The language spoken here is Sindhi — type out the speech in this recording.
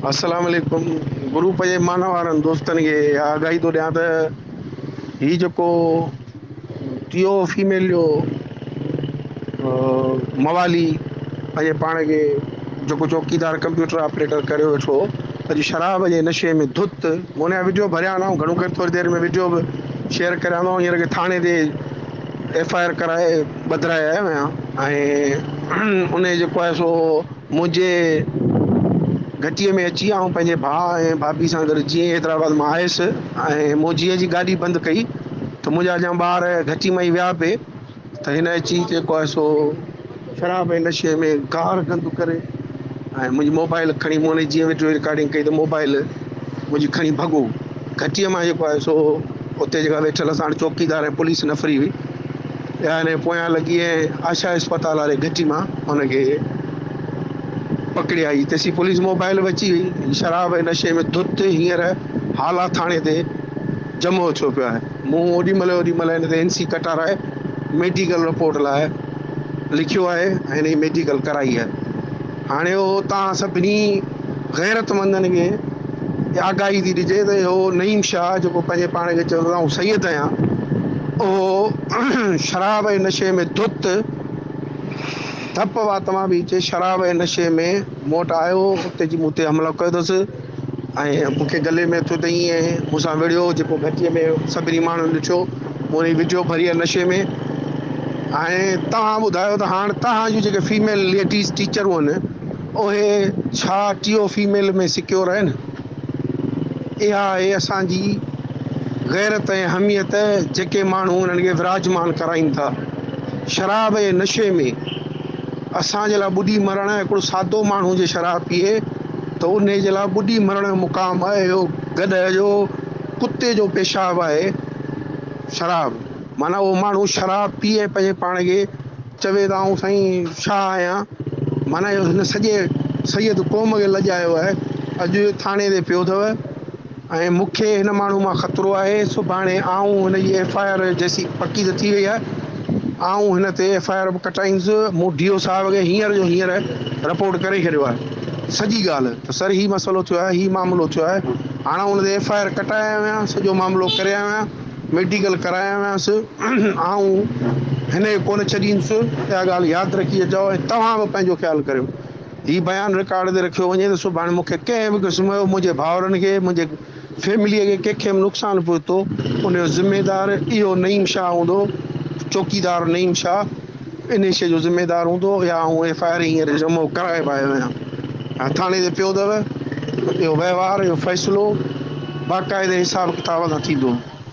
السلام عليڪم گروپ جي مان وارن دوستن کي اها آگاهي ٿو ڏيان ته هي جيڪو ٽيو فيميل جو موالي پنهنجي پاڻ کي جيڪو چوڪيدار ڪمپيوٽر آپريٽر ڪريو ويٺو هو اڄ شراب جي نشي ۾ ڌت مون جا وڊيو ڀريا نه گهڻو ڪري ٿوري دير ۾ وڊيو به شيئر ڪريان ٿو هينئر کي ٿاڻي تي ايف I R ڪرائي ٻڌرائي آيو آهيان ۽ ان جيڪو آهي سو منهنجي گهٽيء ۾ اچي آئون پنهنجي ڀاء ۽ ڀاڀي سان گڏ جيئن ئي حيدرآباد مان آيس ۽ مون جيئن جي گاڏي بند ڪئي ته منهنجا اڃا ٻار گهٽي مان ئي ويا پئي ته هن اچي جيڪو آهي سو شراب ۽ نشي ۾ گار گند ڪري ۽ منهنجي موبائل کڻي مون جيئن وڊيو رڪارڊنگ ڪئي ته موبائل منهنجي کڻي ڀڳو گهٽيء مان جيڪو آهي سو اتي جيڪا ويٺل اسان وٽ چوڪيدار ۽ پوليس نفري هئي اها هن جي پويان لڳي ۽ آشا اسپتال واري گهٽي مان هن کي پڪڙي آئي. تيسين پوليس موبائل به اچي وئي. شراب ۽ نشي ۾ ڌت هينئر هالا ٿاڻي تي جمعو ٿيو پيو آهي. مون اوڏي مهل اوڏي مهل هن تي اين سي ڪٽارائي ميڊيڪل رپورٽ لاء لکيو آهي ۽ هن جي ميڊيڪل ڪرائي آهي. هاڻي اهو توهان سڀني غيرتمندن کي آگاهي ٿي ڏجي ته اهو نعيم شاهه جيڪو پنهنجي پاڻ کي چوندو آئون سيد آهيان اهو شراب ۽ نشي ۾ ڌت ڌپ وات مان به اچي شراب ۽ نشي ۾ مون وٽ آيو اتي جي مون تي حملو ڪيو اٿس ۽ مون کي گلي ۾ هٿ اٿئي ۽ مون سان وڙهيو جيڪو گهٽيء ۾ سڀني ماڻهن ڏٺو مون وري وڊيو ڀري آهي نشي ۾ ۽ توهان ٻڌايو ته هاڻ توهان جون جيڪي فيميل ليڊيز ٽيچرون آهن اهي ڇا ٽيو فيميل ۾ سڪيور آهن اها آهي اسان جي غيرت ۽ حميت جيڪي ماڻهو انهن کي وراجمان ڪرائين ٿا شراب جي نشي ۾ اسان جي لاء ٻڏي مرڻ هڪڙو سادو ماڻهو جي شراب پيئي ته انهي جي لاء ٻڏي مرڻ جو مقام آهي اهو گڏهه جو ڪتي جو پيشاب آهي شراب معنيٰ اهو ماڻهو شراب پي ۽ پنهنجي پاڻ کي چوي ته آئون سائين شاهه آهيان معنيٰ اهو هن سڄي سيد قوم کي لڄايو آهي اڄ ٿاڻي تي پيو اٿو ۽ مون کي هن ماڻهو مان خطرو آهي سڀاڻي آئون هن جي ايف I R جيسين پڪي ته ٿي وئي آهي آئون هن تي ايف I R به ڪٽائيندس مون ڊي او صاحب کي هينئر جو هينئر رپورٽ ڪري ڇڏيو آهي سڄي ڳالهه ته سر هي مسئلو ٿيو آهي هي معاملو ٿيو آهي هاڻ آئون هن تي ايف I R ڪٽائي آيو آهيان سڄو معاملو ڪري آيو آهيان ميڊيڪل ڪرائي آيو آهيانس آئون هن کي ڪونه ڇڏيندس اها ڳالهه ياد رکي اچو ۽ توهان به پنهنجو خيال ڪريو هي بيان رڪارڊ تي رکيو وڃي ته سڀاڻي مون کي ڪنهن به قسم جو منهنجي ڀائرن کي منهنجي فيمليء کي ڪنهن کي به نقصان پهتو ان جو ذميدار اهو نعيم شاهه هوندو چوڪيدار نعيم شاهه انهي شيء جو ذميدار هوندو يا آئون ايف I R هينئر جمع ڪرائي به آيو آهيان ۽ ٿاڻي تي پيو اٿو اهو وهنوار اهو فيصلو باقاعدي حساب ڪتاب سان ٿيندو.